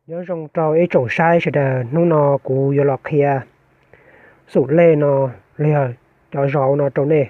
Nyob zoo rau ib tsoom saib sawv daws, hnub no kuv yuav los qhia xum lej no los yog cov zauv no rau nej.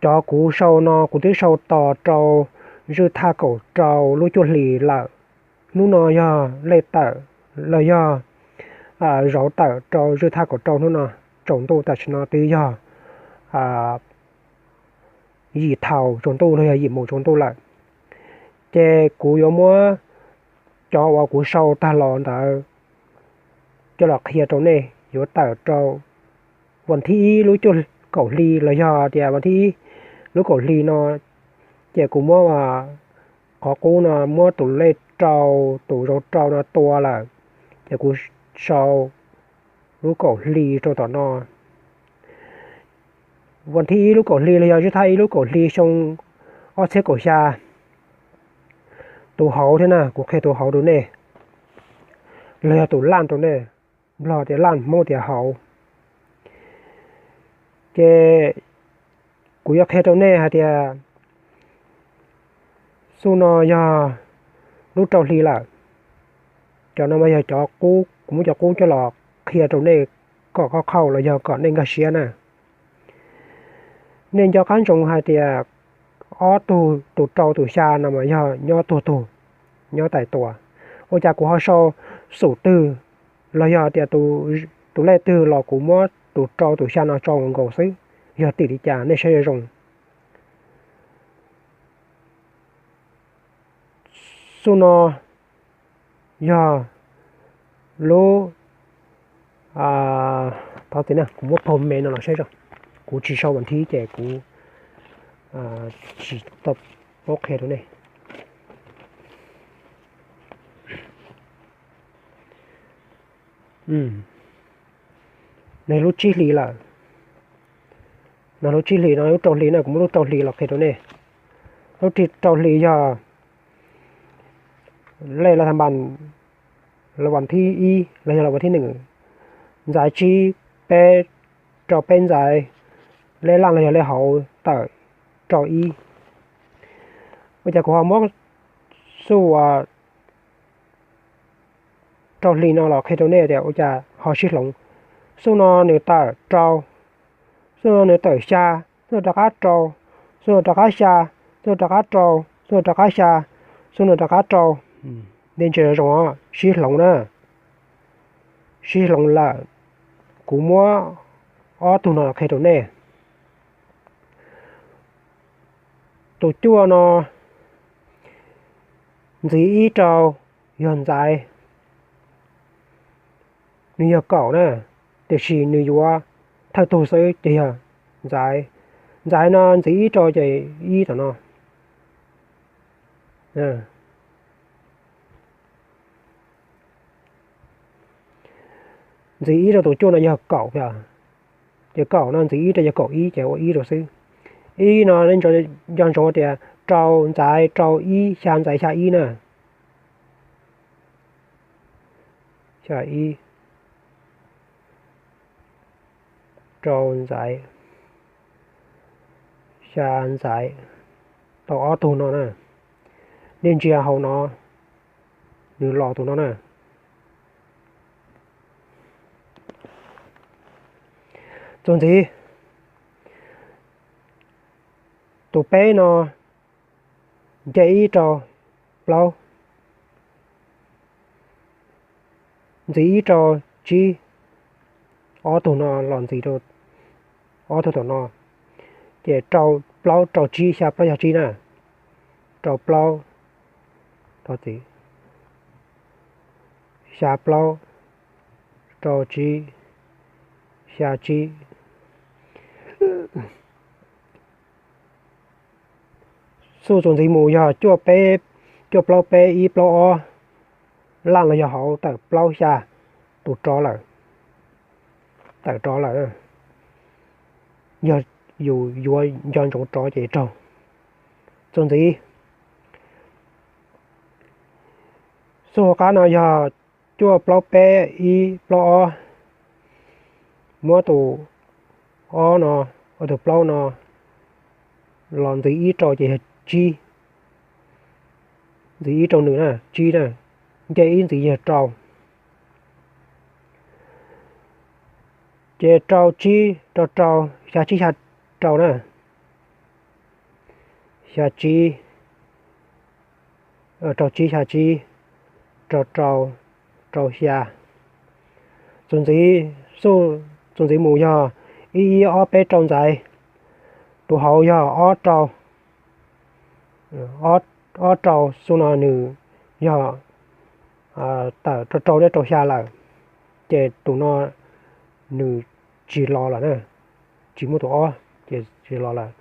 Cov kuv sau no kuv twb sau tos rau zwj thaj kaum rau lub cuaj hlis lawm. Hnub no yog lej tawm los yog zauv tawm rau zwj thaj kaum rau hnub no, tsaus ntuj tam sim no twb yog yim thaum tsaus ntuj los yog yim moos tsaus ntuj lawm. Ces kuv yuav muab cov uas kuv sau tag los ntawd coj los qhia rau nej. Yuav tawm rau vas thib ib lub cuaj kaum hli los yog tias vas thib ib lub kaum hli no, ces kuv muab qhov qub no muab tus lej rau, tus zauv rau no tua lawm, ces kuv sau lub kaum hli rau tom no. Vas thib ib lub kaum hli los yog zwj thaj ib lub kaum hli xyoo ob txhiab kaum xya, tus hauv thiab na, kuv qhia tus hauv rau nej, los yog tus laj rau nej, Nplog tias laj, Hmoob tias hauv. Ces kuv yuav qhia rau nej hais tias xub no yog lub rau hli lawm. Cov no mas yog cov qub, kuv muab cov qub coj los qhia rau nej kom qhauj qhauj los yog kom nej nkag siab na. Nej nco qab ntsoov hais tias ob tug, tus rau tus xya no mas yog nyob tug tug, nyob tais tua. Ua cas kuv ho sau xum twg los yog tias tus lej twg los kuv muab tus rau tus xya no tso nkaus xwb, yog tim li cas nej saib zoo zoo. Xub no yog lub, thov txim na, kuv muab pog me no los saib zoo, kuv tsis sau vas thib ces kuv tsis tau paub qhia rau nej. Nws lub tsib hlis lawm. No lub tsib hlis, no lub rau hli na, kuv muab lub rau hli los qhia rau nej. Lub rau hli yog lej los tham npas, los vas thib ib los yog los vas thib nws, ntxaiv tsib, peb, rau peb ntxaiv, lej laj los yog lej hauv tawm rau ib. Ua cas kuv ho muab xub uas rau hli no los qhia rau nej tias ua cas ho sib hloov. Xub no nws tawm rau, xub no nws tawm xya, xub no rov qab rau, xub no rov qab xya, xub no rov qab rau, xub no rov qab xya, xub no rov qab rau. Nej ntsia zoo, sib hloov na, sib hloov lawm. Kuv muab ob tug no los qhia rau nej. Tus cuaj no ntxiv ib rau yog ntxaiv, nws yog kaum na, tiam sis nws yuav thawj tug xwb ces yog ntxaiv. Ntxaiv no ntxiv ib rau ces ib tom no. Ntxiv ib rau tus cuaj no yog kaum, ces kaum no ntxiv ib rau yog kaum ib ces ua ib rau xwb. Ib no nco ntsoov tias rau ntxaiv rau ib, xya ntxaiv xya ib na. Xya ib, rau ntxaiv, xya ntxaiv, tau ob tug no na. Nej ntsia hauv no, nws los tus no na. Txuas ntxiv, tus peb no nce ib rau plaub, ntxiv ib rau tsib, ob tug no los ntxiv rau ob tug tom no, ces rau plaub rau tsib xya plaub xya tsib na, rau plaub, rau txiv, xya plaub, rau tsib, xya tsib. Xub txuas ntxiv mus yog cuaj peb, cuaj plaub peb ib plaub ob, laj los yog hauv tawm plaub xya, tus rov lawm, tawm rov lawm. Yog yus yuav nco ntsoov rov ces raug. Txuas ntxiv, xub hauv qab no yog cuaj plaub peb ib plaub ob, muab tus ob no, tus plaub no los ntxiv ib rau ces yog tsib, ntxiv ib rau nws na, tsib na. nce ib ntxiv yog rau. Ces rau tsib rau rau, xya tsib xya rau na. Xya tsib, rau tsib xya tsib, rau rau, rau xya. Txuas ntxiv, txuas ntxiv mus yog ib ib ob peb rau ntxaiv, tus hauv yog ob rau. Ob rau xub no nws yog tawm rau rau neb rau xya lawm, ces tus no nws tsis los lawm na, tsis muaj tus ob ces tsis los lawm,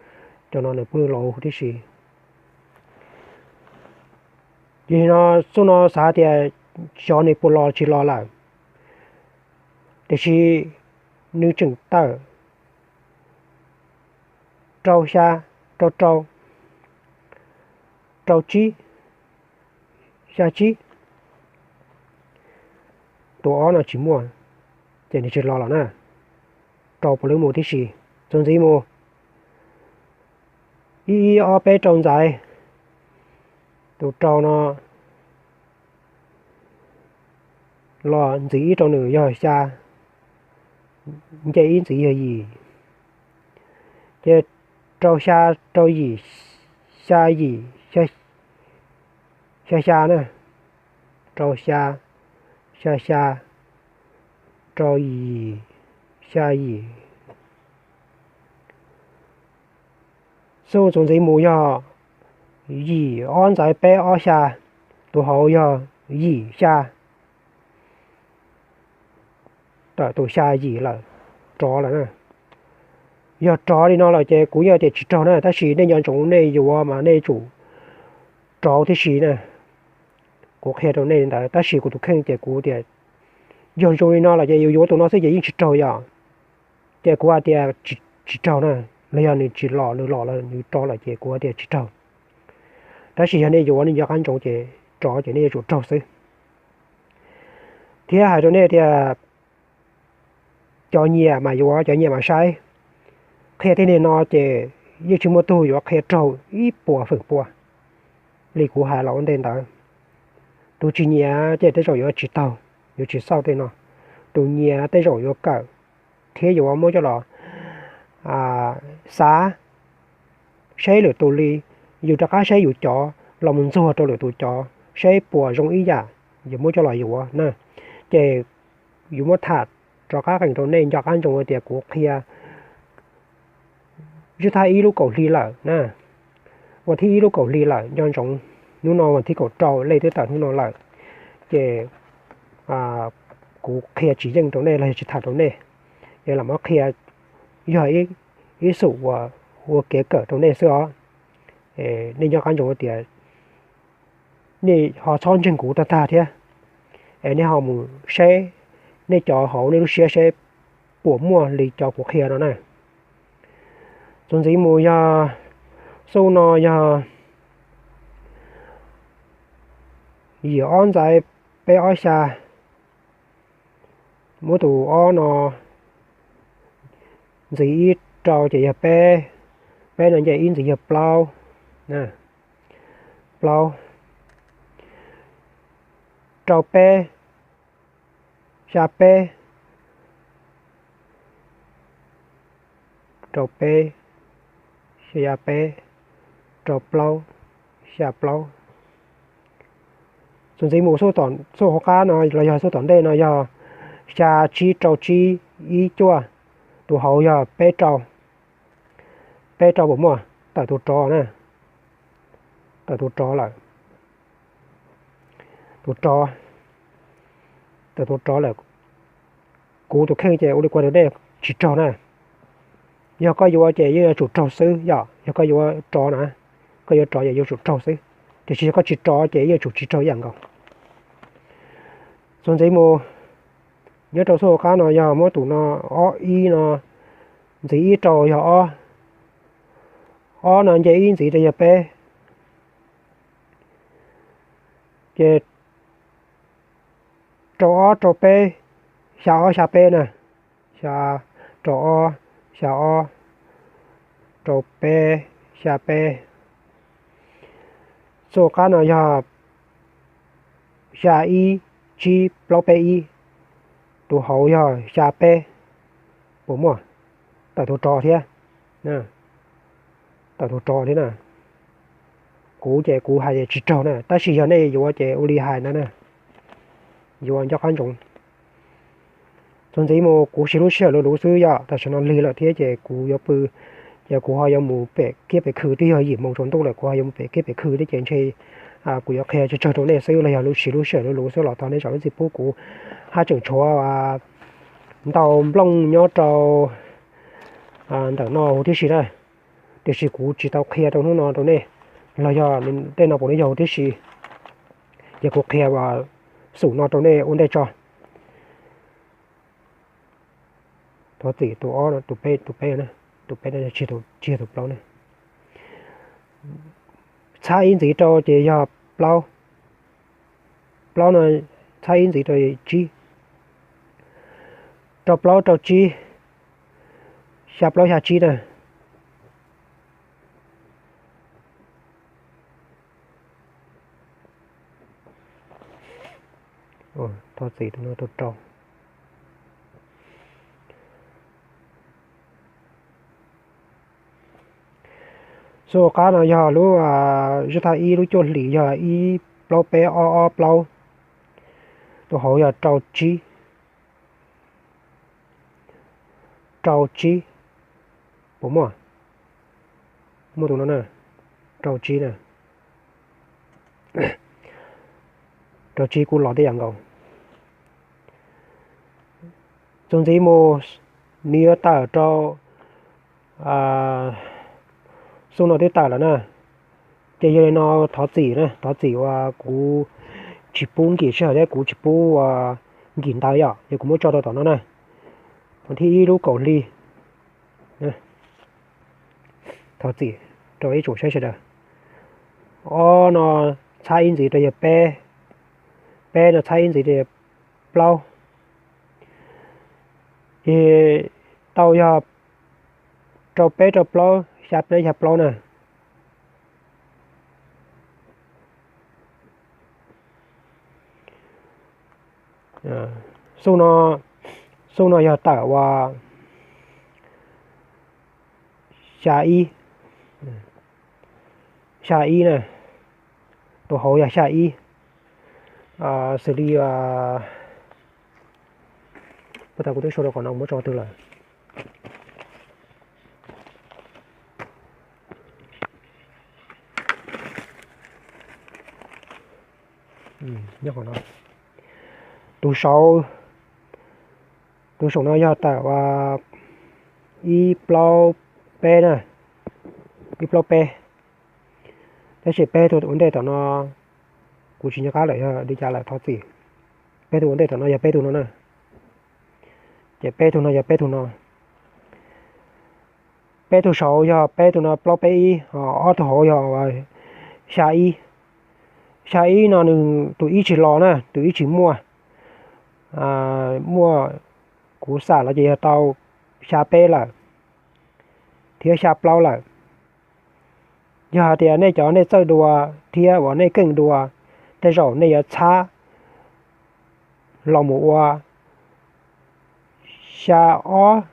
cov no nws pheej los huv tib si. Yog li no, xub no xav tias xyov nws puas los tsis los lawm, tiam sis nws tseem tawm rau xya, rau rau, rau tsib, xya tsib, tus ob no tsis muaj, ces nws tsis los lawm na. Rau puav leej mus tib si. Txuas ntxiv mus, ib ib ob peb rau ntxaiv, tus rau no los ntxiv ib rau nws yog xya, nce ib ntxiv yog yim, ces rau xya, rau yim, xya yim, xya xya na, rau xya, xya xya, rau yim, xya yim. Xub txuas ntxiv mus yog yim ob ntxaiv peb ob xya, tus hauv yog yim xya, tawm tus xya yim lawm, rov lawm na. Yog rov li no lawm ces kuv yeej tias tsis raug na, tab sis nej nco ntsoov nej yuav mas nej tsum rauv tib si na. Kuv qhia rau nej li ntawd, tab sis kuv tus kheej ces kuv tias yog zoo li no lawm ces yus yuav tus no xwb ces yeej tsis raug yom. Ces kuv hais tias tsis raug na, los yog nws tsis los, nws los lawm nws rov lawm ces kuv hais tias tsis raug. Tab sis yog nej yuav nej nco qab ntsoov ces rov ces nej yuav tsum raug xwb. Thiab hais rau nej tias cov nyiam mas yuav, cov nyiam mas saib. Qhia tej niag no ces yeej tsis muaj tug yuav qhia raug ib puas feem pua li kuv hais los ua ntej ntawd. Tus tsis nyiam ces tej zaum yuav tsis taug, yuav tsis xauj tej no. Tus nyiam tej zaum yuav kawm thiab yuav muab coj los xav, saib lwm tus li, yus rov qab saib yus cov los mus ntxuag rau lwm tus cov saib puas zoo ib yam, yuav muab coj los yuav na. Ces yuav muab tham rov qab qees rau nej nco qab ntsoov tias kuv qhia twb thaj ib lub kaum hli lawm na, vas thib ib lub kaum hli lawm, nco ntsoov hnub no vas thib kaum rau, lej twb tawm hnub no lawm. Ces kuv qhia tsis yeej rau nej los yog tsis tham rau nej, ces lam muab qhia yog ib xum uas ua kev kawm rau nej xwb os. Nej nco qab ntsoov tias nej ho txhob ntseeg kuv tag tag thiab, es nej ho mus saib nej cov hauv nej lub siab saib puas muaj li cov kuv qhia no na. Txuas ntxiv mus yog xub no yog yim ob ntxaiv peb ob xya, muab tus ob no ntxiv ib rau ces yog peb, peb no nce ib ntxiv yog plaub, plaub, rau peb, xya peb, rau peb, xya peb, rau plaub, xya plaub. Txuas ntxiv mus xub hauv qab no los yog xub tom ntej no yog xya tsib rau tsib ib cuaj, tus hauv yog peb rau, peb rau puas muaj, tawm tus rov na, tawm tus rov lawm, tus rov, tawm tus rov lawm. Kuv tus kheej ces ua li kuv hais rau nej tsis raug na. Yog koj yuav ces yeej yuav tsum raug xwb yom, yog koj yuav rov na, koj yuav rov ces yuav tsum raug xwb, tiam sis yog koj tsis rov ces yeej yuav tsum tsis raug ib yam nkaus. Txuas ntxiv mus, nyob rau xub hauv qab no yog muab tus no ob ib no ntxiv ib rau yog ob, ob no nce ib ntxiv rau yog peb, ces rau ob rau peb, xya ob xya peb na, xya, rau ob, xya ob, rau peb, xya peb. Xub hauv qab no yog xya ib tsib plaub peb ib, tus hauv yog xya peb, puas muaj? Tawm tus rog thiab, tawm tus rog thiab na. Kuv ces kuv hais tsis raug na, tab sis yog nej yuav ces ua li hais ntawd na, yuav nco qab ntsoov. Txuas ntxiv mus kuv siv lub sij hawm luv luv xwb yom, tam sim no lig lawm thiab ces kuv yuav pw, ces kuv ho yuav mus pem kiab pem khw, twb yog yim moos tsaus ntuj lawm, kuv ho yuav mus pem kiab pem khw thiab ces ntshe kuv yuav qhia tsawg tsawg rau nej xwb los yog siv lub sij hawm luv luv xwb los thov nej zam lub txim pub kuv haj tseem tshuav ntau nplooj nyob rau ntawm no huv tib si na, tiam sis kuv tsis tau qhia rau hnub no rau nej, los yog tej no puas nws yog huv tib si, ces kuv qhia xum no rau nej ua ntej tso. Thov txim tus ob, tus peb, tus peb, tus peb no tsis yog tus plaub na. Txhab ib ntxiv rau ces yog plaub, plaub no txhab ib ntxiv rau tsib, rau plaub rau tsib, xya plaub xya tsib na. Thov txim tus no rau rau. Xub qab no yog lub zib thaj ib lub cuaj hlis yog ib plaub peb ob ob plaub, tus hauv yog rau tsib, rau tsib, puas muaj? Muaj tus no na, rau tsib na, rau tsib kuj los tej yam nkaus. Txuas ntxiv mus nws yuav tawm rau, xub no twb tawm lawm na, ces yog li no thov txim na, thov txim uas kuv tsis pub nkim sij hawm thiab kuv tsis pub ua nkim ntawv yom, ces kuv muab tso rau tom no na. Thib ib lub kaum hli, thov txim rau ib tsoom saib sawv daws. Ob no txhab ib ntxiv rau yog peb, peb no txhab ib ntxiv rau yog plaub, ces tau yog rau peb rau plaub xya peb xya plaub na. Xub no, xub no yog tawm uas xya ib, xya ib na, tus hauv yog xya ib, xws li, puas tas kuv twb sau rau qhov no muab tso twg lawm. Tus saum, tus saum no yog tawm ua ib plaub peb na, ib plaub peb. Tab sis peb tug ua ntej tom no kuv tsis nco qab lawm yog li cas lawm thov txim. Peb tug ua ntej tom no yog peb tug no na, ces peb tug no yog peb tug no. Peb tug saud yog peb tug no plaub peb ib, ob tug hauv yog xya ib. Xya ib no nws tus ib tsis los na, tus ib tsis muaj, muaj, kuv xam los ces yog tau xya peb lawm thiab xya plaub lawm. Yog hais tias nej cov nej txawj dua thiab uas nej keej dua, tej zaum nej yuav txhab los mus ua xya ob,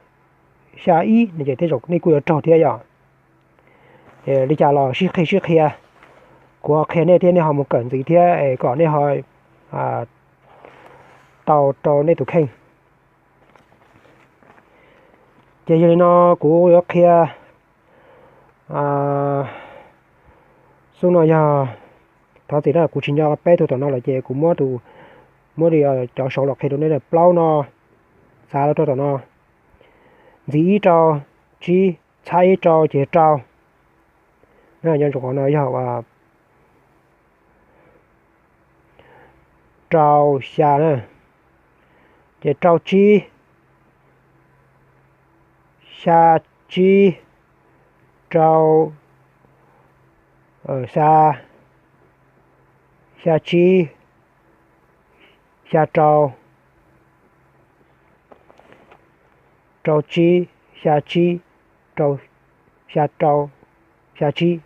xya ib no ces tej zaum nej kuj yuav raug thiab yom. Li cas los sib qhia sib qhia, kuv qhia nej thiab nej ho mus kawm ntxiv thiab es kom nej ho tau rau nej tus kheej. Ces yog li no kuv yuav qhia, xub no yog, thov txim na kuv tsis nco peb tug tom no lawm ces kuv muab tus, muab li cov saud los qhia rau nej. Plaub no, xav los rau tom no, ntxiv ib rau, tsib, txhab ib rau ces rau. Nyob rau qhov no yog rau xya na, ces rau tsib, xya tsib, rau, xya, xya tsib, xya rau, rau tsib, xya tsib, rau, xya rau, xya tsib.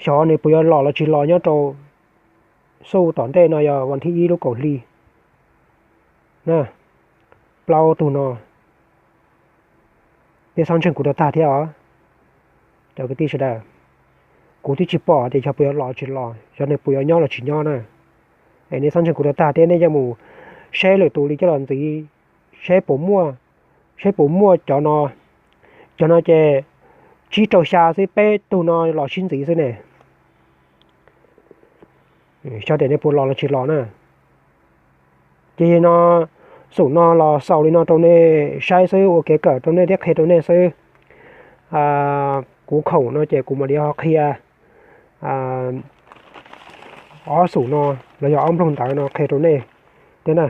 Xyov nws puas yuav los los tsis los nyob rau xuj tom ntej no yog vas thib ib lub kaum hli na, plaub tug no, nej txhob ntseeg kuv rau tag thiab os, cov kwv tij sawv daws. Kuv twb tsis pom tias xyov puas yuav los tsis los, xyov nws puas yuav nyob los tsis nyob na. Es nej txhob ntseeg kuv rau tag thiab, nej yuav mus saib lwm tus li coj los ntxiv, saib puas muaj, saib puas muaj cov no. Cov no ces tsib rau xya xwb, peb tug no los sib ntxiv xwb ne. Xyov tias nej puas los los tsis los na. Ces no, xum no los xaus li no rau nej saib xwb, ua kev kawm rau nej thiab qhia rau nej xwb. Kuv khoom no ces kuv mam li ho qhia ob xum no los yog ob nploog ntawv no qhia rau nej thiab na.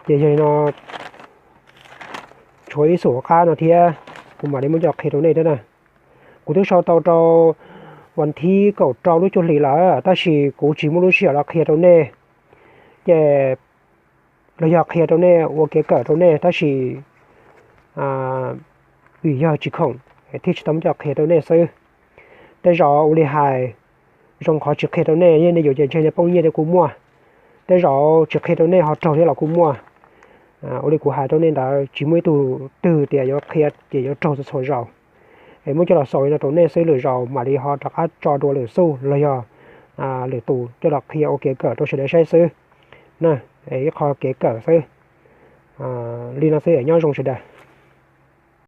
Ces yog li no, tshuav ib xum qab no thiab, kuv mam li muab coj qhia rau nej thiab na. Kuv twb sau tau rau vas thib kaum rau lub cuaj hlis lawm, tab sis kuv tsis muaj lub sij hawm los qhia rau nej, ces los yog qhia rau nej ua kev kawm rau nej, tab sis vim yog tsis khoom thiaj tsis tau muab coj qhia rau nej xwb. Tej zaum ua li hais, zoo qhov tsis qhia rau nej, nej yuav ces ntshe nej poob nyiaj thiab kuj muaj. Tej zaum tsis qhia rau nej ho raug thiab los kuj muaj. Ua li kuv hais rau nej ntawd, tsis muaj ib tug twg tias yuav qhia ces yuav raug txhua txhua zaus. Es muab coj los xaus li no rau nej xwb, lwm zaus mam li ho rov qab tso dua lwm xum los yog lwm tus coj los qhia ua kev kawm rau sawv daws saib xwb na. Ib qho kev kawm xwb li no xwb, nyob zoo sawv daws.